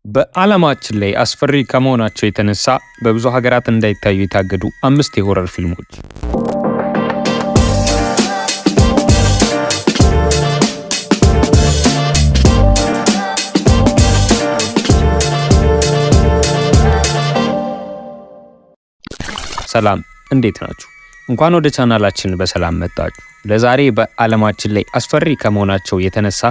በዓለማችን ላይ አስፈሪ ከመሆናቸው የተነሳ በብዙ ሀገራት እንዳይታዩ የታገዱ አምስት የ horror ፊልሞች። ሰላም፣ እንዴት ናችሁ? እንኳን ወደ ቻናላችን በሰላም መጣችሁ። ለዛሬ በዓለማችን ላይ አስፈሪ ከመሆናቸው የተነሳ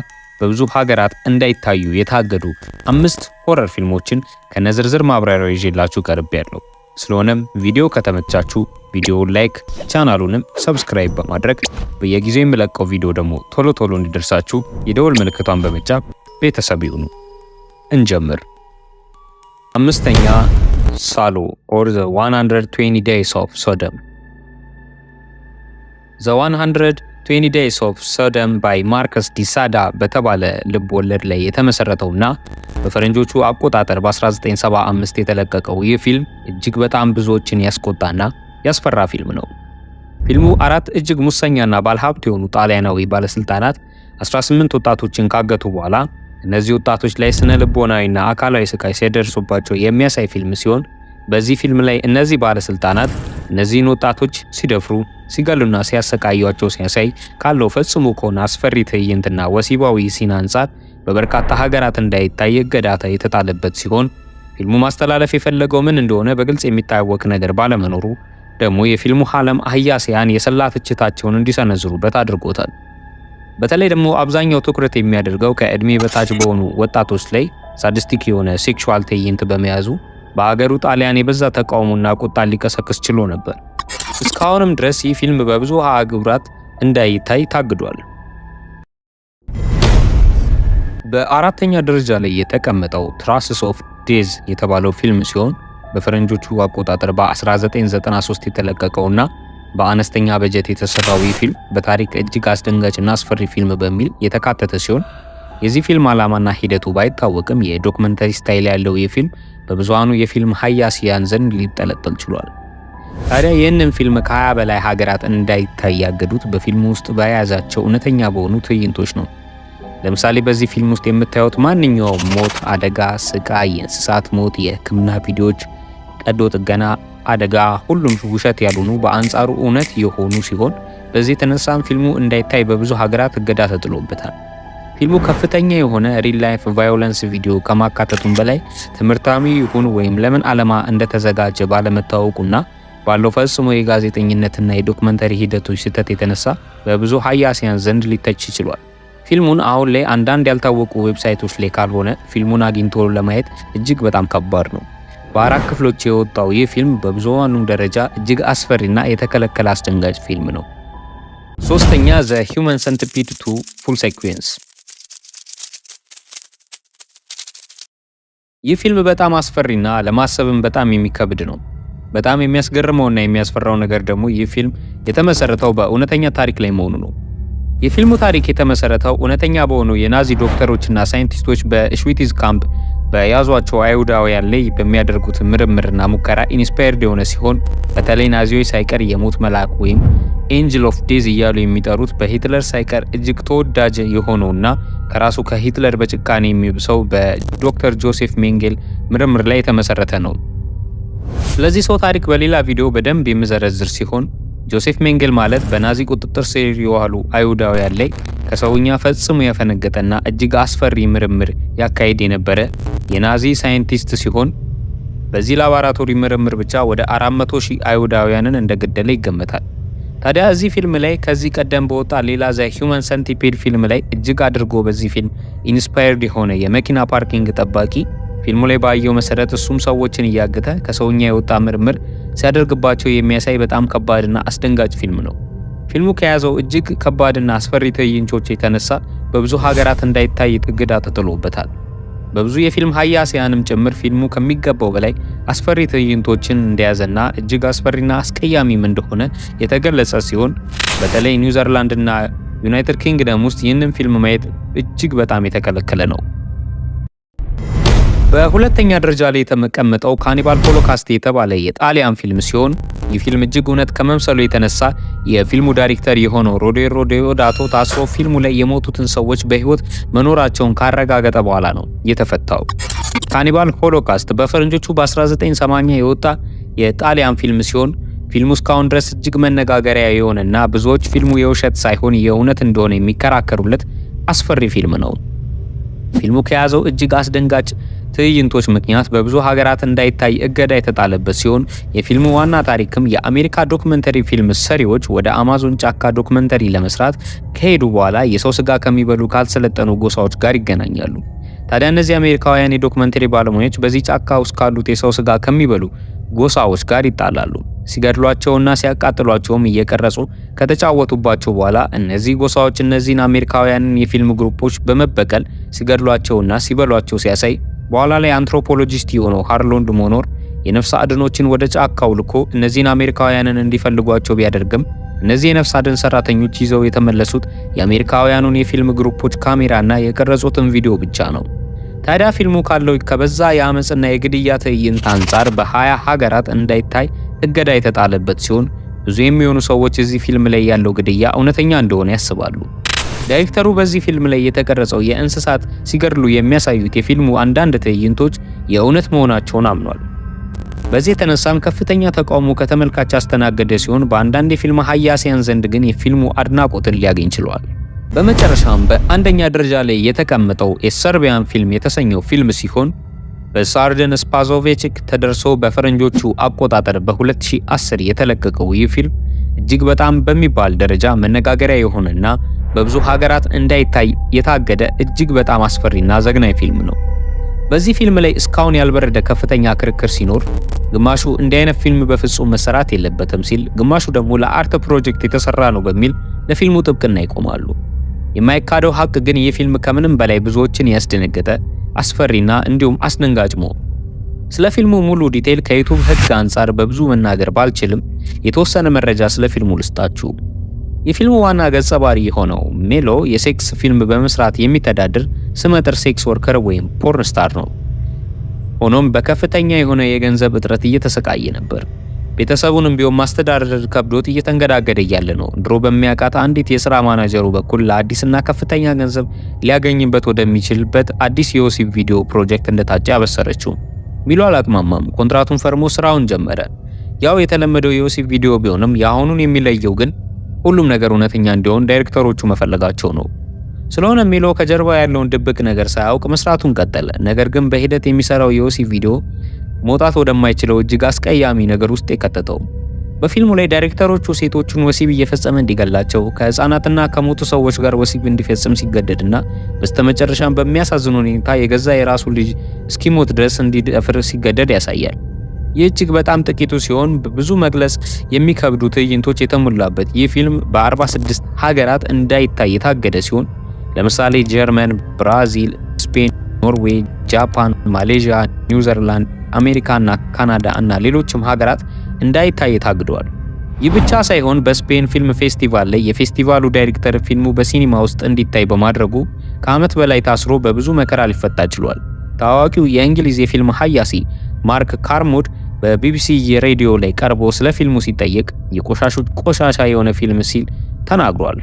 በብዙ ሀገራት እንዳይታዩ የታገዱ አምስት horror ፊልሞችን ከነዝርዝር ማብራሪያው ይዤላችሁ ቀርቤያለሁ። ስለሆነም ቪዲዮ ከተመቻችሁ ቪዲዮውን like፣ ቻናሉንም subscribe በማድረግ በየጊዜው የምለቀው ቪዲዮ ደግሞ ቶሎ ቶሎ እንዲደርሳችሁ የደወል ምልክቷን በመጫን ቤተሰብ ይሁኑ። እንጀምር። አምስተኛ፣ Salo or The 120 Days of Sodom። The 120 Days of Sodom by Marquis de Sade በተባለ ልብ ወለድ ላይ የተመሰረተውና በፈረንጆቹ አቆጣጠር በ1975 የተለቀቀው ይህ ፊልም እጅግ በጣም ብዙዎችን ያስቆጣና ያስፈራ ፊልም ነው። ፊልሙ አራት እጅግ ሙሰኛና ባለሀብት የሆኑ ጣሊያናዊ ባለስልጣናት 18 ወጣቶችን ካገቱ በኋላ እነዚህ ወጣቶች ላይ ስነ ልቦናዊና አካላዊ ስቃይ ሲያደርሱባቸው የሚያሳይ ፊልም ሲሆን፣ በዚህ ፊልም ላይ እነዚህ ባለስልጣናት እነዚህን ወጣቶች ሲደፍሩ፣ ሲገሉና ሲያሰቃዩቸው ሲያሳይ ካለው ፈጽሞ ከሆነ አስፈሪ ትዕይንትና ወሲባዊ scene አንጻር በበርካታ ሀገራት እንዳይታይ እገዳ የተጣለበት ሲሆን፣ ፊልሙ ማስተላለፍ የፈለገው ምን እንደሆነ በግልጽ የሚታወቅ ነገር ባለመኖሩ ደግሞ የፊልሙ ዓለም ሀያሲያን የሰላ ትችታቸውን እንዲሰነዝሩበት አድርጎታል። በተለይ ደግሞ አብዛኛው ትኩረት የሚያደርገው ከእድሜ በታች በሆኑ ወጣቶች ላይ sadistic የሆነ sexual ትዕይንት በመያዙ በሀገሩ ጣሊያን የበዛ ተቃውሞና ቁጣ ሊቀሰቅስ ችሎ ነበር። እስካሁንም ድረስ ይህ ፊልም በብዙ አህጉራት እንዳይታይ ታግዷል። በአራተኛ ደረጃ ላይ የተቀመጠው Traces of Death የተባለው ፊልም ሲሆን፣ በፈረንጆቹ አቆጣጠር በ1993 የተለቀቀውና በአነስተኛ በጀት የተሰራው ይህ ፊልም በታሪክ እጅግ አስደንጋጭና አስፈሪ ፊልም በሚል የተካተተ ሲሆን፣ የዚህ ፊልም ዓላማና ሂደቱ ባይታወቅም የ documentary style ያለው ይህ ፊልም በብዙሃኑ የፊልም ሀያሲያን ዘንድ ሊጠለጠል ችሏል። ታዲያ ይህንን ፊልም ከ20 በላይ ሀገራት እንዳይታይ ያገዱት በፊልሙ ውስጥ በያዛቸው እውነተኛ በሆኑ ትዕይንቶች ነው። ለምሳሌ በዚህ ፊልም ውስጥ የምታዩት ማንኛውም ሞት፣ አደጋ፣ ስቃይ፣ የእንስሳት ሞት፣ የሕክምና ቪዲዮዎች፣ ቀዶ ጥገና፣ አደጋ ሁሉም ውሸት ያልሆኑ በአንጻሩ እውነት የሆኑ ሲሆን፣ በዚህ የተነሳም ፊልሙ እንዳይታይ በብዙ ሀገራት እገዳ ተጥሎበታል። ፊልሙ ከፍተኛ የሆነ real life violence ቪዲዮ ከማካተቱም በላይ ትምህርታዊ ይሁን ወይም ለምን ዓላማ እንደተዘጋጀ ባለመታወቁና ባለው ፈጽሞ የጋዜጠኝነትና የ documentary ሂደቶች ስህተት የተነሳ በብዙ ሀያሲያን ዘንድ ሊተች ችሏል። ፊልሙን አሁን ላይ አንዳንድ ያልታወቁ website ኦች ላይ ካልሆነ ፊልሙን አግኝቶ ለማየት እጅግ በጣም ከባድ ነው። በአራት ክፍሎች የወጣው ይህ ፊልም በብዙሃኑ ደረጃ እጅግ አስፈሪና የተከለከለ አስደንጋጭ ፊልም ነው። ሶስተኛ፣ The Human Centipede 2 Full Sequence። ይህ ፊልም በጣም አስፈሪና ለማሰብም በጣም የሚከብድ ነው። በጣም የሚያስገርመውና የሚያስፈራው ነገር ደግሞ ይህ ፊልም የተመሰረተው በእውነተኛ ታሪክ ላይ መሆኑ ነው። የፊልሙ ታሪክ የተመሰረተው እውነተኛ በሆኑ የናዚ ዶክተሮችና ሳይንቲስቶች በኦሽዊትዝ ካምፕ በያዟቸው አይሁዳውያን ላይ በሚያደርጉት ምርምርና ሙከራ inspired የሆነ ሲሆን፣ በተለይ ናዚዎች ሳይቀር የሞት መልአክ ወይም Angel of Death እያሉ የሚጠሩት በሂትለር ሳይቀር እጅግ ተወዳጅ የሆነውና ከራሱ ከሂትለር በጭካኔ የሚብሰው በዶክተር ጆሴፍ ሜንጌል ምርምር ላይ የተመሰረተ ነው። ስለዚህ ሰው ታሪክ በሌላ ቪዲዮ በደንብ የምዘረዝር ሲሆን፣ ጆሴፍ ሜንጌል ማለት በናዚ ቁጥጥር ስር የዋሉ አይሁዳውያን ላይ ከሰውኛ ፈጽሞ ያፈነገጠና እጅግ አስፈሪ ምርምር ያካሂድ የነበረ የናዚ ሳይንቲስት ሲሆን፣ በዚህ ላቦራቶሪ ምርምር ብቻ ወደ 400 ሺህ አይሁዳውያንን እንደገደለ ይገመታል። ታዲያ እዚህ ፊልም ላይ ከዚህ ቀደም በወጣ ሌላ The Human Centipede ፊልም ላይ እጅግ አድርጎ በዚህ ፊልም inspired የሆነ የመኪና parking ጠባቂ ፊልሙ ላይ ባየው መሰረት እሱም ሰዎችን እያገተ ከሰውኛ የወጣ ምርምር ሲያደርግባቸው የሚያሳይ በጣም ከባድና አስደንጋጭ ፊልም ነው። ፊልሙ ከያዘው እጅግ ከባድና አስፈሪ ትዕይንቶች የተነሳ በብዙ ሀገራት እንዳይታይ እገዳ ተጥሎበታል። በብዙ የፊልም ሀያሲያንም ጭምር ፊልሙ ከሚገባው በላይ አስፈሪ ትዕይንቶችን እንደያዘና እጅግ አስፈሪና አስቀያሚም እንደሆነ የተገለጸ ሲሆን፣ በተለይ ኒውዚላንድና ዩናይትድ ኪንግደም ውስጥ ይህንን ፊልም ማየት እጅግ በጣም የተከለከለ ነው። በሁለተኛ ደረጃ ላይ የተቀመጠው Cannibal Holocaust የተባለ የጣሊያን ፊልም ሲሆን ይህ ፊልም እጅግ እውነት ከመምሰሉ የተነሳ የፊልሙ ዳይሬክተር የሆነው ሮዴሮ ዲዮዳቶ ታስሮ ፊልሙ ላይ የሞቱትን ሰዎች በህይወት መኖራቸውን ካረጋገጠ በኋላ ነው የተፈታው። Cannibal Holocaust በፈረንጆቹ በ1980 የወጣ የጣሊያን ፊልም ሲሆን ፊልሙ እስካሁን ድረስ እጅግ መነጋገሪያ የሆነና ብዙዎች ፊልሙ የውሸት ሳይሆን የእውነት እንደሆነ የሚከራከሩለት አስፈሪ ፊልም ነው። ፊልሙ ከያዘው እጅግ አስደንጋጭ ትዕይንቶች ምክንያት በብዙ ሀገራት እንዳይታይ እገዳ የተጣለበት ሲሆን የፊልሙ ዋና ታሪክም የአሜሪካ documentary ፊልም ሰሪዎች ወደ አማዞን ጫካ documentary ለመስራት ከሄዱ በኋላ የሰው ስጋ ከሚበሉ ካልሰለጠኑ ጎሳዎች ጋር ይገናኛሉ። ታዲያ እነዚህ አሜሪካውያን የ documentary ባለሙያዎች በዚህ ጫካ ውስጥ ካሉት የሰው ስጋ ከሚበሉ ጎሳዎች ጋር ይጣላሉ። ሲገድሏቸውና ሲያቃጥሏቸውም እየቀረጹ ከተጫወቱባቸው በኋላ እነዚህ ጎሳዎች እነዚህን አሜሪካውያንን የፊልም group ኦች በመበቀል ሲገድሏቸውና ሲበሏቸው ሲያሳይ፣ በኋላ ላይ anthropologist የሆነው ሃሮልድ ሞኖር የነፍስ አድኖችን ወደ ጫካው ልኮ እነዚህን አሜሪካውያንን እንዲፈልጓቸው ቢያደርግም እነዚህ የነፍስ አድን ሰራተኞች ይዘው የተመለሱት የአሜሪካውያኑን የፊልም group ኦች ካሜራና የቀረጹትን ቪዲዮ ብቻ ነው። ታዲያ ፊልሙ ካለው ከበዛ የአመፅና የግድያ ትዕይንት አንጻር በ20 ሀገራት እንዳይታይ እገዳ የተጣለበት ሲሆን ብዙ የሚሆኑ ሰዎች እዚህ ፊልም ላይ ያለው ግድያ እውነተኛ እንደሆነ ያስባሉ። ዳይሬክተሩ በዚህ ፊልም ላይ የተቀረጸው የእንስሳት ሲገድሉ የሚያሳዩት የፊልሙ አንዳንድ ትዕይንቶች የእውነት መሆናቸውን አምኗል። በዚህ የተነሳም ከፍተኛ ተቃውሞ ከተመልካች ያስተናገደ ሲሆን በአንዳንድ የፊልም ሀያሲያን ዘንድ ግን የፊልሙ አድናቆትን ሊያገኝ ችሏል። በመጨረሻም በአንደኛ ደረጃ ላይ የተቀመጠው የ Serbian Film የተሰኘው ፊልም ሲሆን በሳርደን ስፓዞቬችክ ተደርሶ በፈረንጆቹ አቆጣጠር በ2010 የተለቀቀው ይህ ፊልም እጅግ በጣም በሚባል ደረጃ መነጋገሪያ የሆነና በብዙ ሀገራት እንዳይታይ የታገደ እጅግ በጣም አስፈሪና ዘግናኝ ፊልም ነው። በዚህ ፊልም ላይ እስካሁን ያልበረደ ከፍተኛ ክርክር ሲኖር ግማሹ እንዲህ አይነት ፊልም በፍጹም መሰራት የለበትም ሲል፣ ግማሹ ደግሞ ለ art project የተሰራ ነው በሚል ለፊልሙ ጥብቅና ይቆማሉ። የማይካደው ሀቅ ግን ይህ ፊልም ከምንም በላይ ብዙዎችን ያስደነገጠ፣ አስፈሪና እንዲሁም አስደንጋጭ መሆኑ። ስለ ፊልሙ ሙሉ detail ከ YouTube ሕግ አንጻር በብዙ መናገር ባልችልም የተወሰነ መረጃ ስለ ፊልሙ ልስጣችሁ። የፊልሙ ዋና ገጸ ባህሪ የሆነው ሜሎ የ sex ፊልም በመስራት የሚተዳደር ስመጥር sex worker ወይም porn star ነው። ሆኖም በከፍተኛ የሆነ የገንዘብ እጥረት እየተሰቃየ ነበር። ቤተሰቡንም ቢሆን ማስተዳደር ከብዶት እየተንገዳገደ እያለ ነው ድሮ በሚያውቃት አንዲት የስራ ማናጀሩ በኩል ለአዲስና ከፍተኛ ገንዘብ ሊያገኝበት ወደሚችልበት አዲስ የወሲብ ቪዲዮ ፕሮጀክት እንደታጨ ያበሰረችው። ሚሎ አላቅማማም። ኮንትራቱን ፈርሞ ስራውን ጀመረ። ያው የተለመደው የወሲብ ቪዲዮ ቢሆንም የአሁኑን የሚለየው ግን ሁሉም ነገር እውነተኛ እንዲሆን ዳይሬክተሮቹ መፈለጋቸው ነው። ስለሆነ ሚሎ ከጀርባ ያለውን ድብቅ ነገር ሳያውቅ መስራቱን ቀጠለ። ነገር ግን በሂደት የሚሰራው የወሲብ ቪዲዮ መውጣት ወደማይችለው እጅግ አስቀያሚ ነገር ውስጥ የከተተው። በፊልሙ ላይ ዳይሬክተሮቹ ሴቶቹን ወሲብ እየፈጸመ እንዲገላቸው፣ ከህፃናትና ከሞቱ ሰዎች ጋር ወሲብ እንዲፈጽም ሲገደድና በስተመጨረሻም በሚያሳዝን ሁኔታ የገዛ የራሱ ልጅ እስኪሞት ድረስ እንዲደፍር ሲገደድ ያሳያል። ይህ እጅግ በጣም ጥቂቱ ሲሆን ብዙ መግለጽ የሚከብዱ ትዕይንቶች የተሞላበት ይህ ፊልም በ46 ሀገራት እንዳይታይ የታገደ ሲሆን ለምሳሌ ጀርመን፣ ብራዚል፣ ስፔን፣ ኖርዌይ፣ ጃፓን፣ ማሌዥያ፣ ኒውዚላንድ፣ አሜሪካ እና ካናዳ እና ሌሎችም ሀገራት እንዳይታይ ታግደዋል። ይህ ብቻ ሳይሆን በስፔን ፊልም ፌስቲቫል ላይ የፌስቲቫሉ ዳይሬክተር ፊልሙ በሲኒማ ውስጥ እንዲታይ በማድረጉ ከዓመት በላይ ታስሮ በብዙ መከራ ሊፈታ ችሏል። ታዋቂው የእንግሊዝ የፊልም ሀያሲ ማርክ ካርሞድ በቢቢሲ የሬዲዮ ላይ ቀርቦ ስለ ፊልሙ ሲጠየቅ የቆሻሾች ቆሻሻ የሆነ ፊልም ሲል ተናግሯል።